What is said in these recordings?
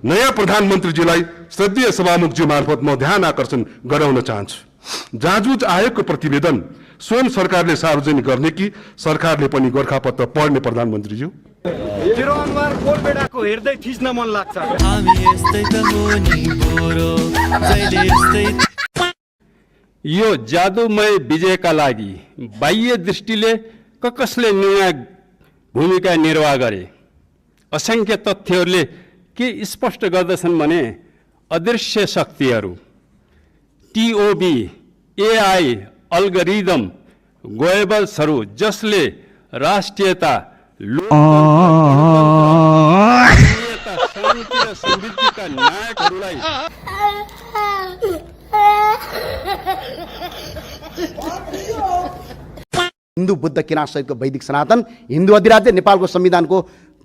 नयाँ प्रधानमन्त्रीजीलाई श्रद्धेय सभामुखजी मार्फत म ध्यान आकर्षण गराउन चाहन्छु। जाँचबुझ आयोगको प्रतिवेदन स्वयं सरकारले सार्वजनिक गर्ने कि सरकारले पनि गोरखापत्र पढ्ने प्रधानमन्त्रीज्यू? मेरो अनुहार कोलबेडाको हेर्दै थिच्न मन लाग्छ। यो जादुमय विजयका लागि बाह्य दृष्टिले कसले निर्णायक भूमिका निर्वाह गरे? असंख्य तथ्यहरूले के स्पष्ट गर्दछन् भने अदृश्य शक्तिहरू, टिओबी, एआई, अल्गोरिदम, गोएबल्सहरू जसले राष्ट्रियता, शान्ति र समृद्धिका नायकहरूलाई हिन्दू बुद्ध किराँत सहितको वैदिक सनातन हिन्दू अधिराज्य नेपालको संविधानको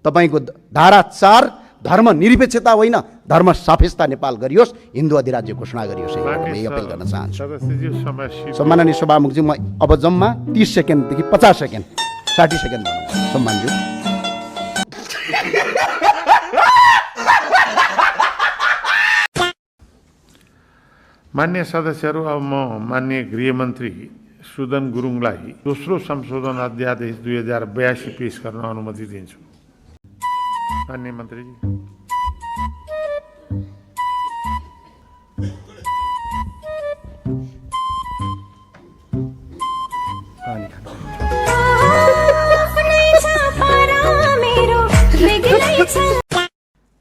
तपाईको धारा 4 धर्म निरपेक्षता होइन धर्म सापेक्षता नेपाल गरियोस्, हिन्दू अधिराज्य घोषणा गरियोस्। यही अपिल गर्न चाहन्छु। सम्माननीय सभामुखजी, म अब जम्मा 30 सेकेन्डदेखि 50 सेकेन्ड 60 सेकेन्ड भनौँ सम्मानज्यू। मान्य सदस्यहरू, अब म माननीय गृहमन्त्री सुदन गुरुङलाई दोस्रो संशोधन अध्यादेश 2082 पेश गर्न अनुमति दिन्छु। माननीय मन्त्रीजी।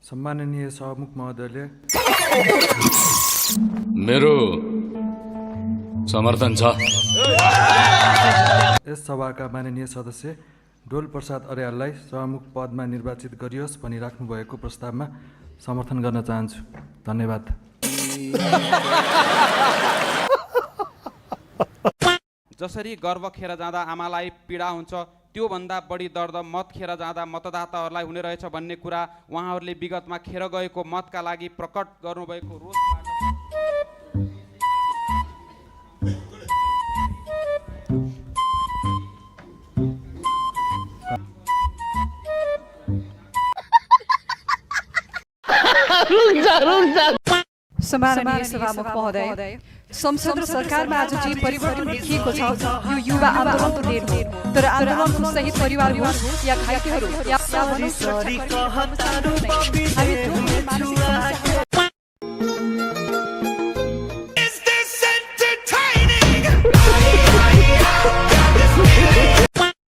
सम्माननीय सभामुख महोदयले मेरो समर्थन छ। यस सभाका माननीय सदस्य डोल प्रसाद अर्याललाई सभामुख पदमा निर्वाचित गरियोस् भनी राख्नुभएको प्रस्तावमा समर्थन गर्न चाहन्छु। धन्यवाद। जसरी गर्भ खेर जाँदा आमालाई पीडा हुन्छ, त्योभन्दा बढी दर्द मत खेर जाँदा मतदाताहरूलाई हुने रहेछ भन्ने कुरा उहाँहरूले विगतमा खेर गएको मतका लागि प्रकट गर्नुभएको रोषबाट सम्माननीय सभामुख महोदय, संसद र सरकारमा आज जे परिवर्तन देखिएको छ यो युवा आन्दोलनको देन हो। तर आन्दोलनको शहीद परिवार होस् या घाइतेहरू या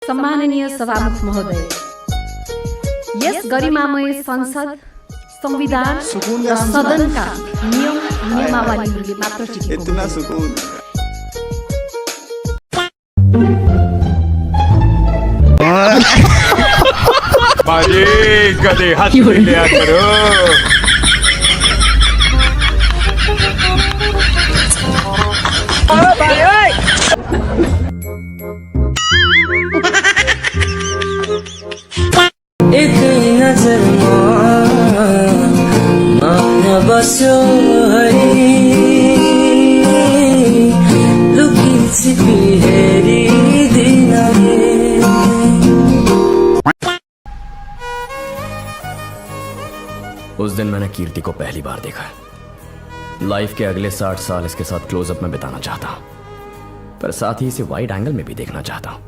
सम्माननीय सभामुख महोदय, यस गरिमामय संसद संविधान र सदनका नियम नियमावलीहरूले मात्र टिकेको बाजे गदे हाथ लिया करो। एक नजर बस्यो लुकी छिपी हेरी दिन। उस दिन मैंने कीर्ति को पहली बार देखा। लाइफ के अगले 60 साल इसके साथ क्लोजअप में बिताना चाहता हूं, पर साथ ही इसे वाइड एंगल में भी देखना चाहता हूं।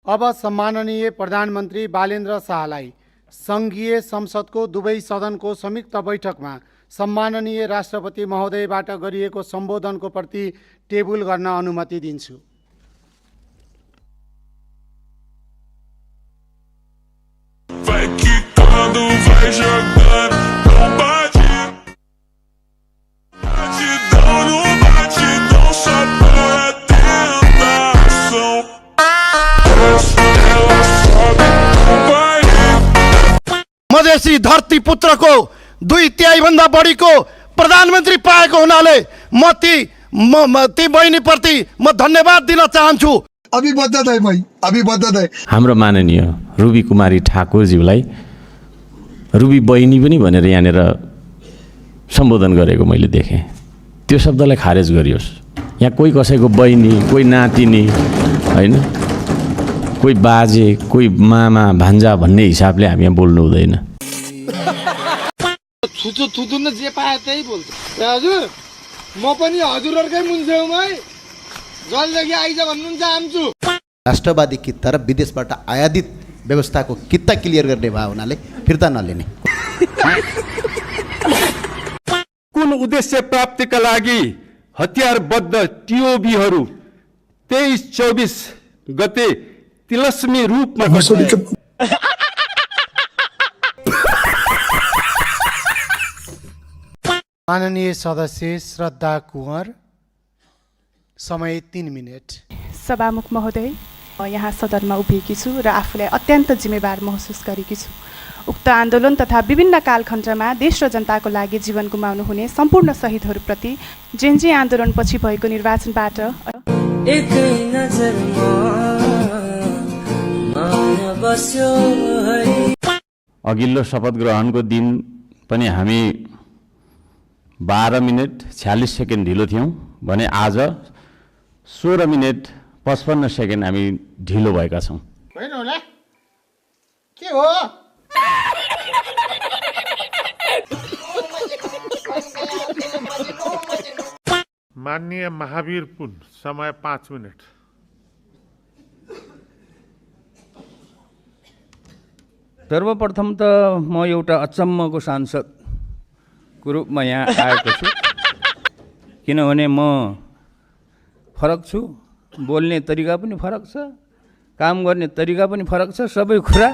अब सम्माननीय प्रधानमन्त्री बालेन्द्र शाहलाई संघीय संसदको दुवै सदनको संयुक्त बैठकमा सम्माननीय राष्ट्रपति महोदयबाट गरिएको सम्बोधनको प्रति टेबुल गर्न अनुमति दिन्छु। मधेसी धरती पुत्रको 2/3 भन्दा बढीको प्रधानमन्त्री पाएको हुनाले म ती बहिनीप्रति म धन्यवाद दिन चाहन्छु। हाम्रो माननीय रुबी कुमारी ठाकुरज्यूलाई रुबी बहिनी पनि भनेर यहाँनिर सम्बोधन गरेको मैले देखेँ। त्यो शब्दलाई खारेज गरियोस्। यहाँ कोही कसैको बहिनी, कोही नातिनी होइन, कोही बाजे, कोही मामा भान्जा भन्ने हिसाबले हामी यहाँ बोल्नु हुँदैन। छुचो थुथुन्न जे पाए त्यही बोल्छ हजुर म पनि हजुरहरुकै मुन्छे हुँ है जल्ददेखि आइज भन्नुहुन्छ आम्छु राष्ट्रवादी किता र विदेशबाट आयादित व्यवस्थाको किता क्लियर गर्ने भए हुनाले फिर्ता नलिने कुन उद्देश्य प्राप्तिका लागि हतियारबद्ध टिओबीहरू 23-24 गते तिलस्मी रूपमा माननीय सदस्य श्रद्धा कुँवर समय 3 मिनेट सभामुख महोदय यहाँ सदनमा उभिएकी छु र आफूलाई अत्यन्त जिम्मेवार महसुस गरेकी छु उक्त आन्दोलन तथा विभिन्न कालखण्डमा देश र जनताको लागि जीवन गुमाउनु हुने सम्पूर्ण शहीदहरूप्रति जेन्जी आन्दोलनपछि भएको निर्वाचनबाट अघिल्लो शपथ ग्रहणको दिन पनि हामी 12 मिनेट 46 सेकेन्ड ढिलो थियौँ भने आज 16 मिनेट 55 सेकेन्ड हामी ढिलो भएका छौँ होइन होला के हो माननीय महावीर पुन समय 5 मिनट सर्वप्रथम त म एउटा अचम्मको सांसदको रूपमा यहाँ आएको छु किनभने म फरक छु बोल्ने तरिका पनि फरक छ काम गर्ने तरिका पनि फरक छ सबै कुरा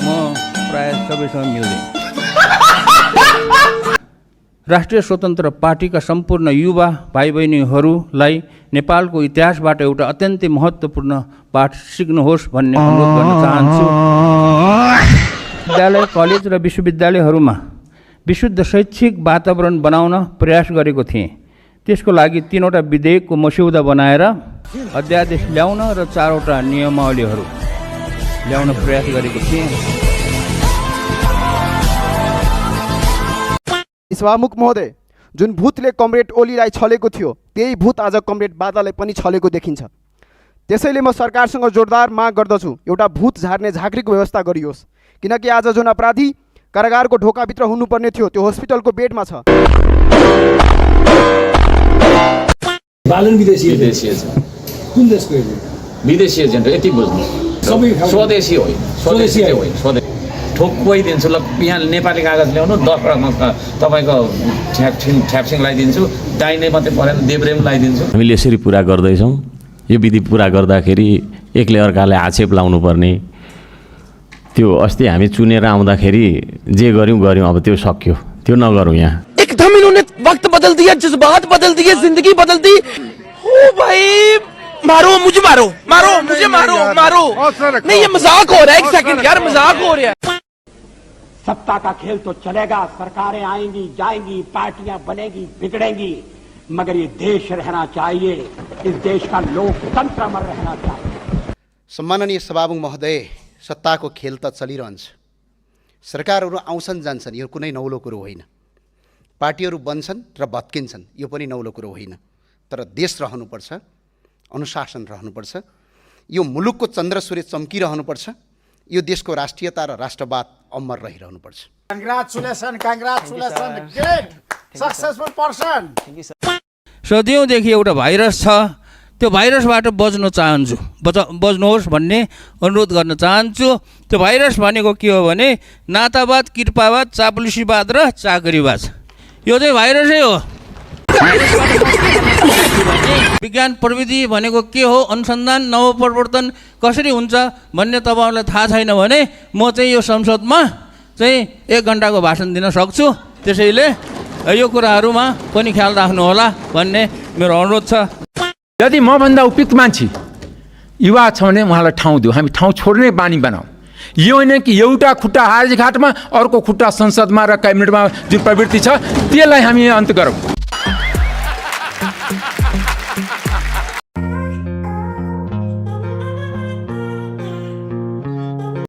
म प्राय सबैसँग मिल्दैन राष्ट्रिय स्वतन्त्र पार्टीका सम्पूर्ण युवा भाइ बहिनीहरूलाई नेपालको इतिहासबाट एउटा अत्यन्तै महत्त्वपूर्ण पाठ सिक्नुहोस् भन्ने अनुरोध गर्न चाहन्छु विद्यालय कलेज र विश्वविद्यालयहरूमा विशुद्ध शैक्षिक वातावरण बनाउन प्रयास गरेको थिएँ त्यसको लागि 3वटा विधेयकको मस्यौदा बनाएर अध्यादेश ल्याउन र 4वटा नियमावलीहरू ल्याउन प्रयास गरेको थिएँ सभामुख महोदय जुन भूतले कमरेड ओलीलाई छलेको थियो त्यही भूत आज कमरेड बादललाई पनि छलेको देखिन्छ त्यसैले म सरकारसँग जोरदार माग गर्दछु एउटा भूत झार्ने झाँक्रीको व्यवस्था गरियोस् किनकि आज जुन अपराधी कारागारको ढोकाभित्र हुनुपर्ने थियो त्यो हस्पिटलको बेडमा छ बालन विदेशी छ कुन देशको एजेन्ट विदेशी एजेन्ट यति बुझ्नु सबै स्वदेशी होइन स्वदेशी होइन ठोक्कै दिन्छु ल यहाँ नेपाली कागज ल्याउनु 10 तपाईँको ठ्याप्सिङ लगाइदिन्छु दाहिने मात्रै परेन देब्रे पनि लगाइदिन्छु हामीले यसरी पुरा गर्दैछौँ यो विधि पुरा गर्दाखेरि एकले अर्काले आक्षेप लाउनु पर्ने त्यो अस्ति हामी चुनेर आउँदाखेरि जे गर्यौँ अब त्यो सक्यो त्यो नगरौँ यहाँ एकदम इन्होंने वक्त बदल दिया जज्बात बदल दिए जिंदगी बदल दी ओ भाई मारो मुझे मारो मारो मुझे मारो मारो नहीं ये मजाक हो रहा है एक सेकंड यार मजाक हो रहा है सत्ता का खेल तो चलेगा सरकारें आएंगी जाएंगी पार्टियां बनेगी बिगड़ेंगी मगर ये देश रहना चाहिए इस देश का लोकतंत्र अमर रहना चाहिए सम्माननीय सभामुख महोदय सत्ताको खेल त चलिरहन्छ सरकारहरू आउँछन् जान्छन् यो कुनै नौलो कुरो होइन पार्टीहरू बन्छन् र भत्किन्छन् यो पनि नौलो कुरो होइन तर देश रहनुपर्छ अनुशासन रहनुपर्छ यो मुलुकको चन्द्र सूर्य चम्किरहनुपर्छ यो देशको राष्ट्रियता र राष्ट्रवाद अमर रहिरहनुपर्छ कंग्रेचुलेसन ग्रेट सक्सेसफुल पर्सन सदियौँदेखि एउटा भाइरस छ त्यो भाइरसबाट बच्न चाहन्छु बच्नुहोस् भन्ने अनुरोध गर्न चाहन्छु त्यो भाइरस भनेको के हो भने नातावाद कृपावाद चाप्लुसीवाद र चाकरीवाद यो चाहिँ भाइरसै हो विज्ञान प्रविधि भनेको के हो अनुसन्धान नवप्रवर्तन कसरी हुन्छ भन्ने तपाईँहरूलाई थाहा छैन भने म चाहिँ यो संसदमा चाहिँ 1 घन्टाको भाषण दिन सक्छु त्यसैले यो कुराहरूमा पनि ख्याल राख्नु होला भन्ने मेरो अनुरोध छ यदि मभन्दा उपयुक्त मान्छे युवा छ भने उहाँलाई ठाउँ दिउँ हामी ठाउँ छोड्ने बानी बनाऊ यो होइन कि एउटा खुट्टा हारजीघाटमा अर्को खुट्टा संसदमा र क्याबिनेटमा जुन प्रवृत्ति छ त्यसलाई हामी अन्त गरौँ